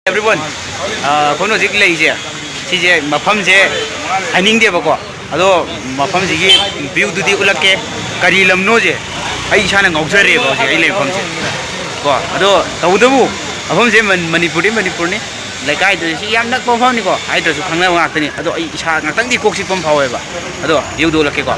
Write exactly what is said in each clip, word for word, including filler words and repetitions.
Everyone, ꯑ, ꯑꯩꯈꯣꯏꯅ ꯍꯧꯖꯤꯛ ꯂꯩꯔꯤꯁꯦ, ꯁꯤꯁꯦ ꯃꯐꯝꯁꯦ ꯍꯥꯏꯅꯤꯡꯗꯦꯕꯀꯣ, ꯑꯗꯣ ꯃꯐꯝꯁꯤꯒꯤ viewꯗꯨꯗꯤ ꯎꯠꯂꯛꯀꯦ꯫ ꯀꯔꯤ ꯂꯝꯅꯣꯁꯦ ꯑꯩ ꯏꯁꯥꯅ ꯉꯥꯎꯖꯔꯦꯕ ꯍꯧꯖꯤꯛ ꯑꯩ ꯂꯩ ꯃꯐꯝꯁꯦ ꯀꯣ꯫ ꯑꯗꯣ ꯇꯧꯕꯇꯕꯨ ꯃꯐꯝꯁꯦ ꯃꯟ-, ꯃꯅꯤꯄꯨꯔꯗꯤ ꯃꯅꯤꯄꯨꯔꯅꯤ, ꯂꯩꯀꯥꯏꯗꯨꯗꯤ ꯁꯤ ꯌꯥꯝ ꯅꯛꯄ ꯃꯐꯝꯅꯤꯀꯣ, ꯍꯥꯏꯗ꯭ꯔꯁꯨ ꯈꯪꯅꯕ ꯉꯥꯛꯇꯅꯤ꯫ ꯑꯗꯣ ꯑꯩ ꯏꯁꯥ ꯉꯥꯛꯇꯪꯗꯤ ꯀꯣꯛ ꯆꯤꯛꯄ ꯑꯃ ꯐꯥꯎꯋꯦꯕ꯫ ꯑꯗꯣ viewꯗꯨ ꯎꯠꯂꯛꯀꯦꯀꯣ꯫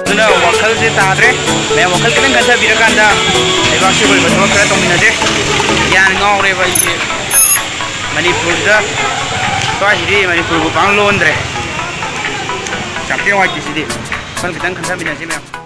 ꯑꯗꯨꯅ ꯋꯥꯈꯜꯁꯦ ꯇꯥꯗ꯭ꯔꯦ꯫ ꯃꯌꯥꯝ ꯋꯥꯈꯜ ꯈꯤꯇꯪ ꯈꯟꯊꯕꯤꯔꯀꯥꯟꯗ ꯂꯩꯕꯥꯛꯁꯤ ꯑꯣꯏꯕ ꯊꯕꯛ ꯈꯔ ꯇꯧꯃꯤꯟꯅꯁꯦ꯫ ꯒ꯭ꯌꯥꯟ ꯉꯥꯎꯔꯦꯕ ꯑꯩꯁꯦ꯫ ꯃꯅꯤꯄꯨꯔꯗ, ꯁ꯭ꯋꯥꯏꯁꯤꯗꯤ ꯃꯅꯤꯄꯨꯔꯕꯨ ꯄꯥꯡ ꯂꯣꯟꯗ꯭ꯔꯦ꯫ ꯌꯥꯝ ꯊꯤ ꯅꯨꯡꯉꯥꯏꯇꯦ ꯁꯤꯗꯤ꯫ ꯋꯥꯈꯜ ꯈꯤꯇꯪ ꯈꯟꯊꯃꯤꯟꯅꯁꯤ ꯃꯌꯥꯝ꯫